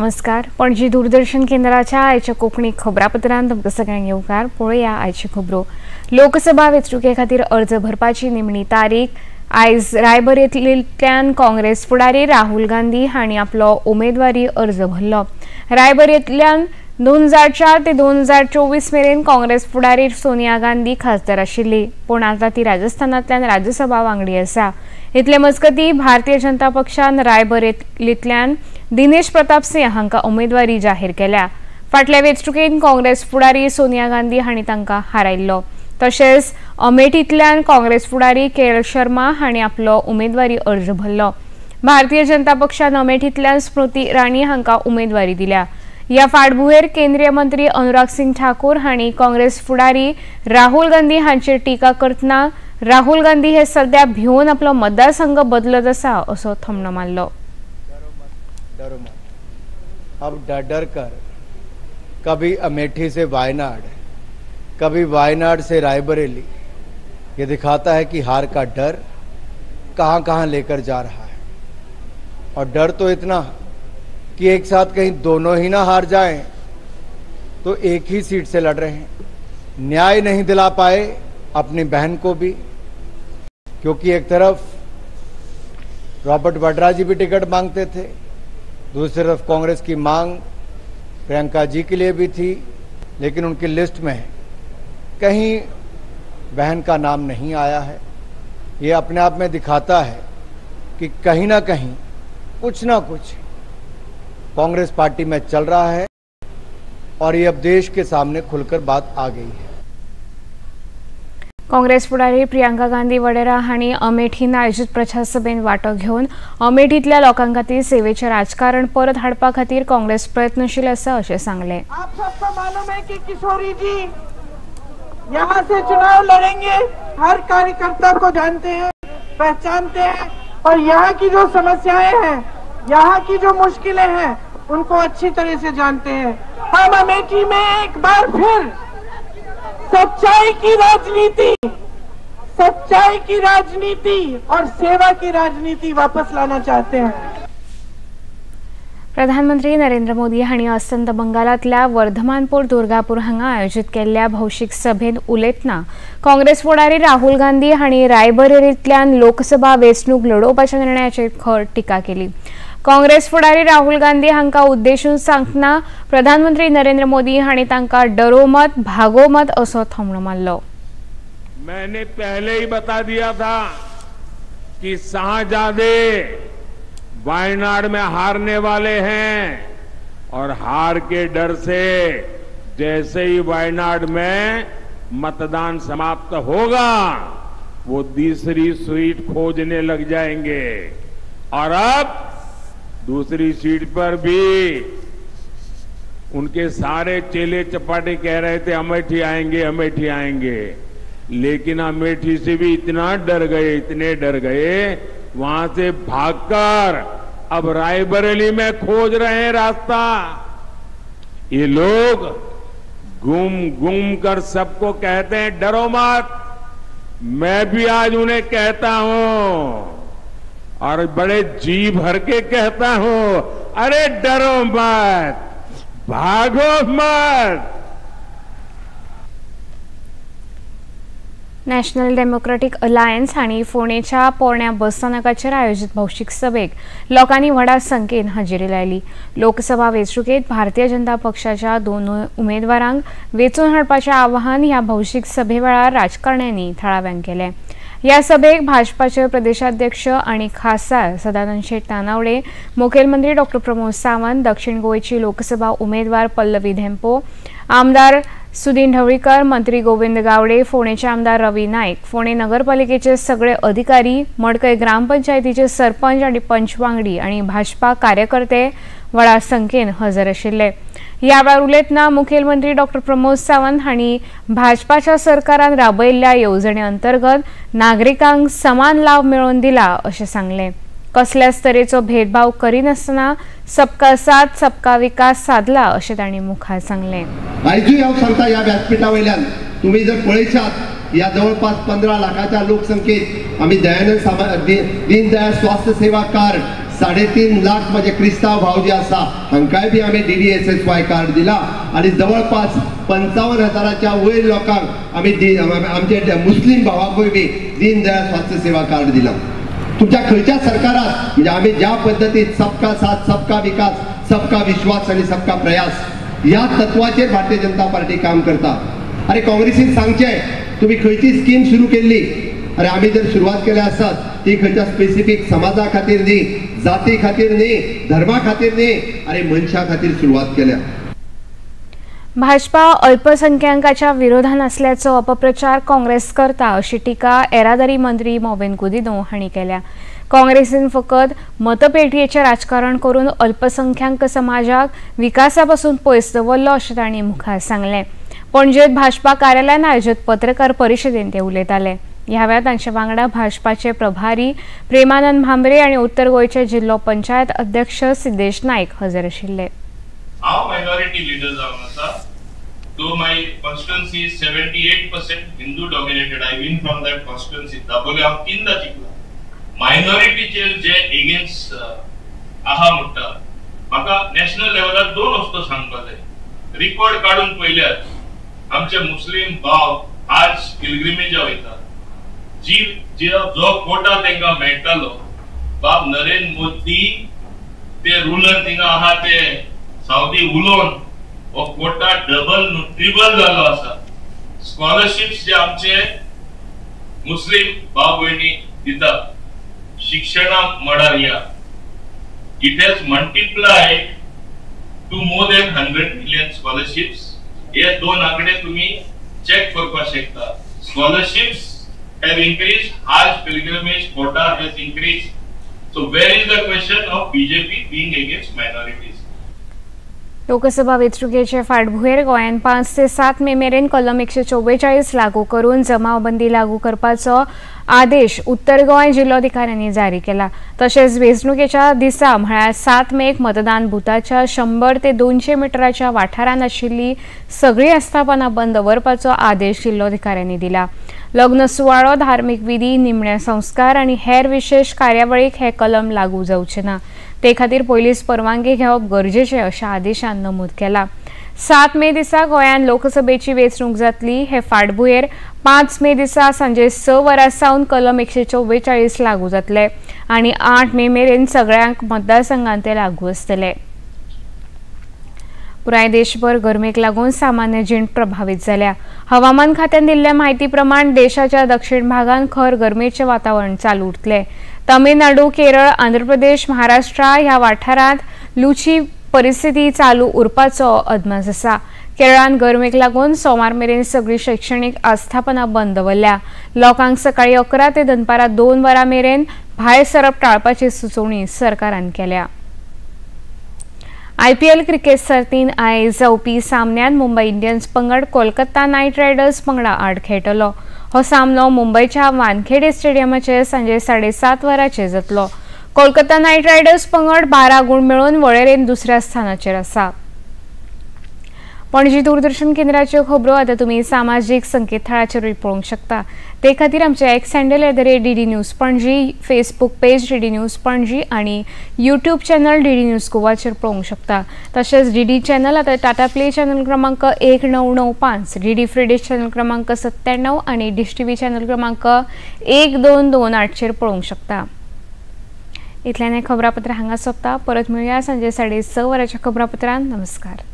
नमस्कार. पणजी दूरदर्शन केंद्राच्या आयच्या कोंकणी खबरापत्रांत तुमकां सगळ्यांक येवकार. पळोवया आयच्यो खबरो. लोकसभा वेंचणुके खातीर अर्ज भरपाची निमणी तारीख आयज. रायबरेलींतल्यान काँग्रेस फुडारी राहुल गांधी हांणी आपलो उमेदवारी अर्ज भरलो. रायबरेलींतल्यान 2004 ते 2024 मेरेन काँग्रेस फुडारी सोनिया गांधी खासदार आशिल्ली, पूण आतां ती राजस्थानांतल्यान राज्यसभा वांगडी आसा. इतले मजगती भारतीय जनता पक्षान रायबरेलींतल्यान दिनेश प्रताप सिंह हांकां उमेदवारी जाहीर केल्या. फाटल्या वेंचणुकेंत काँग्रेस फुडारी सोनिया गांधी हांणी तांकां हारायल्लो. तशेंच अमेठींतल्यान काँग्रेस फुडारी के एल शर्मा हांणी आपलो उमेदवारी अर्ज भरलो. भारतीय जनता पक्षान अमेठींतल्यान स्मृती इराणी हांकां उमेदवारी दिल्या. ह्या फाटभुंयेर केंद्रीय मंत्री अनुराग सिंग ठाकूर हांणी काँग्रेस फुडारी राहुल गांधी हांचेर टिका करतना राहुल गांधी हे सध्या भिवन आपलो मतदारसंघ बदलत आसा असो थोमणो मारलो. डरो मत. अब डर डर कर कभी अमेठी से वायनाड, कभी वायनाड से रायबरेली, ये दिखाता है कि हार का डर कहाँ कहाँ लेकर जा रहा है. और डर तो इतना कि एक साथ कहीं दोनों ही ना हार जाएं, तो एक ही सीट से लड़ रहे हैं. न्याय नहीं दिला पाए अपनी बहन को भी, क्योंकि एक तरफ रॉबर्ट वाड्रा जी भी टिकट मांगते थे, दूसरी तरफ कांग्रेस की मांग प्रियंका जी के लिए भी थी, लेकिन उनकी लिस्ट में कहीं बहन का नाम नहीं आया है. ये अपने आप में दिखाता है कि कहीं ना कहीं कुछ ना कुछ कांग्रेस पार्टी में चल रहा है और ये अब देश के सामने खुलकर बात आ गई है. काँग्रेस फुडारी प्रियंका गांधी वडेरा हांणी अमेठीन आयोजित प्रचार सभेन वांटो घेवन अमेठींतल्या लोकां खातीर सेवेचें राजकारण परत हाडपा खातीर काँग्रेस प्रयत्नशील आसा अशें सांगलें. आप सबको मालूम है कि किशोरी जी यहाँ से चुनाव लड़ेंगे. हर कार्यकर्ता को जानते हैं, पहचानते हैं और यहाँ की जो समस्याएं हैं, यहाँ की जो मुश्किलें हैं, उनको अच्छी तरह से जानते हैं. हम अमेठी में एक बार फिर सच्चाई की राजनीति, सच्चाई की राजनीति और सेवा की राजनीति वापस लाना चाहते हैं. प्रधानमंत्री नरेंद्र मोदी हांणी अस्तंत बंगालांतल्या वर्धमानपूर दुर्गापूर हांगा आयोजित केल्ल्या भौशीक सभेंत उलयतना काँग्रेस फुडारी राहुल गांधी हांणी रायबरेलींतल्यान लोकसभा वेंचणूक लडोवपाच्या निर्णयाचेर खर टिका केली. काँग्रेस फुडारी राहुल गांधी हांकां उद्देशून सांगतना प्रधानमंत्री नरेंद्र मोदी हांणी तांकां डरो मत भागो मत असो थोमणो मारलो. मैंने पहले ही बता दिया था कि शाहजादे वायनाड में हारने वाले हैं और हार के डर से जैसे ही वायनाड में मतदान समाप्त होगा वो तीसरी सीट खोजने लग जाएंगे. और अब दूसरी सीट पर भी उनके सारे चेले चपाटे कह रहे थे अमेठी आएंगे, अमेठी आएंगे, लेकिन अमेठी से भी इतना डर गए, इतने डर गए, वहां से भागकर अब रायबरेली में खोज रहे हैं रास्ता. ये लोग गुम गुम कर सबको कहते हैं डरो मत. मैं भी आज उन्हें कहता हूं और बड़े जी भर के कहता हूं, अरे डरो मत, भागो मत. नॅशनल डेमोक्रेटिक अलायन्स हांणी फोंडेच्या पोरण्या बसस्थानकाचेर आयोजित भौशीक सभेक लोकांनी व्हडा संख्येन हजेरी लायली. लोकसभा वेंचणुकेंत भारतीय जनता पक्षाच्या दोन उमेदवारांक वेंचून हाडपाचें आवाहन ह्या भौशीक सभे वेळार राजकारण्यांनी थळाव्यांक केलें. ह्या सभेक भाजपाचे प्रदेशाध्यक्ष आनी खासदार सदानंद शेट तानावडे, मुखेलमंत्री डॉ प्रमोद सावंत, दक्षिण गोंयची लोकसभा उमेदवार पल्लवी धेंपो, आमदार सुदीन ढवळीकर, मंत्री गोविंद गावडे, फोंडेचे आमदार रवी नाईक, फोंडे नगरपालिकेचे सगळे अधिकारी, मडकय ग्रामपंचायतीचे सरपंच आनी पंच वांगडी आनी भाजपा कार्यकर्ते व्हडा संख्येन हजर आशिल्ले. ह्या वेळार उलयतना मुखेलमंत्री डॉ प्रमोद सावंत हांणी भाजपाच्या सरकारान राबयल्ल्या येवजणे अंतर्गत नागरिकांक समान लाव मेळोवन दिला अशें सांगलें. कसल्याच तरेचो भेदभाव करिनासतना सबका साथ सबका विकास साधला अशें तांणी मुखार सांगलें. आयजूय हांव सांगता ह्या व्यासपीठा वयल्यान तुमी जर पळयशात ह्या जवळपास 15 लाखाच्या लोकसंख्येत आमी दयानंद दीनदयाळ स्वास्थ्य सेवा कार्ड 3.5 लाख माझे क्रिस्तांव भाव जे आसा हांकांय बी आमी DDSSY card दिला आनी जवळपास 55,000च्या वयर लोकांक आमी आमचे मुस्लीम भावाकूय बी दीनदयाळ स्वास्थ्य सेवा कार्ड दिला। तुमच्या खंयच्या सरकारात म्हणजे आमी ज्या पद्दतीन सबका साथ सबका विकास सबका विश्वास आनी सबका प्रयास ह्या तत्वाचेर भारतीय जनता पार्टी काम करता। अरे काँग्रेसीन सांगचें तुमी खंयची स्कीम सुरू केल्ली, अरे आमी जर सुरवात केल्या आसत ती खंयच्या स्पेसिफीक समाजा खातीर न्ही, जाती खातीर न्ही, धर्मा खातीर न्ही, अरे मनशा खातीर सुरवात केल्या। भाजपा अल्पसंख्याकांच्या विरोधात असल्याचो अपप्रचार काँग्रेस करता अशी टीका येरादारी मंत्री मॉविन गुदिन्हो हांणी केल्या। काँग्रेसीन फकत मतपेटयेचें राजकारण करून अल्पसंख्याक समाजाक विकासापासून पयस दवरलो अशें तांणी मुखार सांगलें। पणजेत भाजपा कार्यालयान आयोजीत पत्रकार परिशदेंत ते उलयताले। ह्या वेळार तांचे वांगडा भाजपाचे प्रभारी प्रेमानंद भांबरे आनी उत्तर गोंयचे जिल्लो पंचायत अध्यक्ष सिद्धेश नायक हजर आशिल्ले। हांव मायनॉरिटी लिडर जावन आसा। Though my constituency is 78% Hindu dominated, I win from that constituency. Dabolim हांव 3दा जिखला। मायनॉरिटीचेर जे एगेन्स्ट आहा म्हणटा, म्हाका नॅशनल लेवलार 2 वस्तू सांगपा जाय। रिकॉर्ड काडून पळयल्यार आमचे मुस्लीम भाव आज पिलग्रिमेजा वयता, जी जो कोटा तांकां मेळटालो, बाब नरेंद्र मोदी ते रुलर थिंगा आहा ते सावदी उलोवन हो कोटा डबल ट्रिबल जालो आसा। स्कॉलरशिप्स जे आमचे मुस्लीम भाव भयणी दितात शिक्षणा मळार, ह्या it has multiplied to more than 100 million scholarships. हे 2 आंकडे तुम्ही चेक करपाक शकता। Scholarships have increased, Haj pilgrimage quota has increased. So where is the question of BJP being against minorities? Lok Sabha वेंचणुकेचे फाटभुंयेर गोंयांत 5 ते 7 मे मेरेन कलम 144 लागू करून जमावबंदी लागू करपाचो आदेश उत्तर गोंय जिल्लोधिकाऱ्यांनी जारी केला। तशेंच वेंचणुकेच्या दिसा म्हळ्यार 7 मेक मतदान बुथाच्या 100 ते 200 मिटराच्या वाठारांत आशिल्ली सगळीं आस्थापनां बंद दवरपाचो आदेश जिल्लोधिकाऱ्यांनी दिला। लग्न सुवाळो, धार्मीक विधी, निमणे संस्कार आनी हेर विशेष कार्यावळीक हे कलम लागू जावचें ना। ते खातीर पयलींच परवानगी घेवप गरजेचें अशें आदेशान नमूद केलां। 7 मे दिसा गोंयांत लोकसभेची वेंचणूक जातली। हे फाटभुंयेर 5 मे दिसा सांजे 6 वरां सावन कलम 144 लागू जातले आनी 8 मे मेरेन सगळ्यांक मतदारसंघांत ते लागू आसतले। पुराय देशभर गरमेक लागून सामान्य जीण प्रभावित जाल्या। हवामान खात्यान दिल्ल्या म्हायती प्रमाण देशाच्या दक्षिण भागांत खर गरमेचें वातावरण चालू उरतलें। तमिळनाडू, केरळ, आंध्र प्रदेश, महाराष्ट्र ह्या वाठारांत लूची परिस्थिती चालू उरपाचो अदमास आसा। केरळांत गरमेक लागून सोमार मेरेन सगळीं शैक्षणीक आस्थापनां बंद दवरल्या। लोकांक सकाळीं 11 ते दनपारां 2 वरां मेरेन भायर सरप टाळपाची सुचोवणी सरकारान केल्या। IPL cricket सर्तीन आयज जावपी सामन्यांत मुंबय इंडियन्स पंगड कोलकाता नायट रायडर्स पंगडा आड खेळटलो। हो सामनो मुंबयच्या वानखेडे स्टेडियमाचेर सांजे 7:30 वरांचेर जातलो। कोलकाता नायट रायडर्स पंगड 12 गूण मेळोवन वळेरेन दुसऱ्या स्थानाचेर आसा। पणजी दूरदर्शन केंद्राच्यो खबरो आतां तुमी सामाजीक संकेतथळाचेरूय पळोवंक शकता। ते खातीर आमचे X handle @DD News Panaji, Facebook page DD News Panaji आनी यूट्यूब चॅनल DD news गोवाचेर पळोवंक शकता। तशेंच DD channel आतां टाटा प्ले चॅनल क्रमांक 1995, DD free डिश चॅनल क्रमांक 97 आनी डिश टीव्ही चॅनल क्रमांक 1228चेर पळोवंक शकता। इतल्यान हें खबरापत्र हांगा सोंपता। परत मेळुया सांजे 6:30 वरांच्या खबरापत्रान। नमस्कार।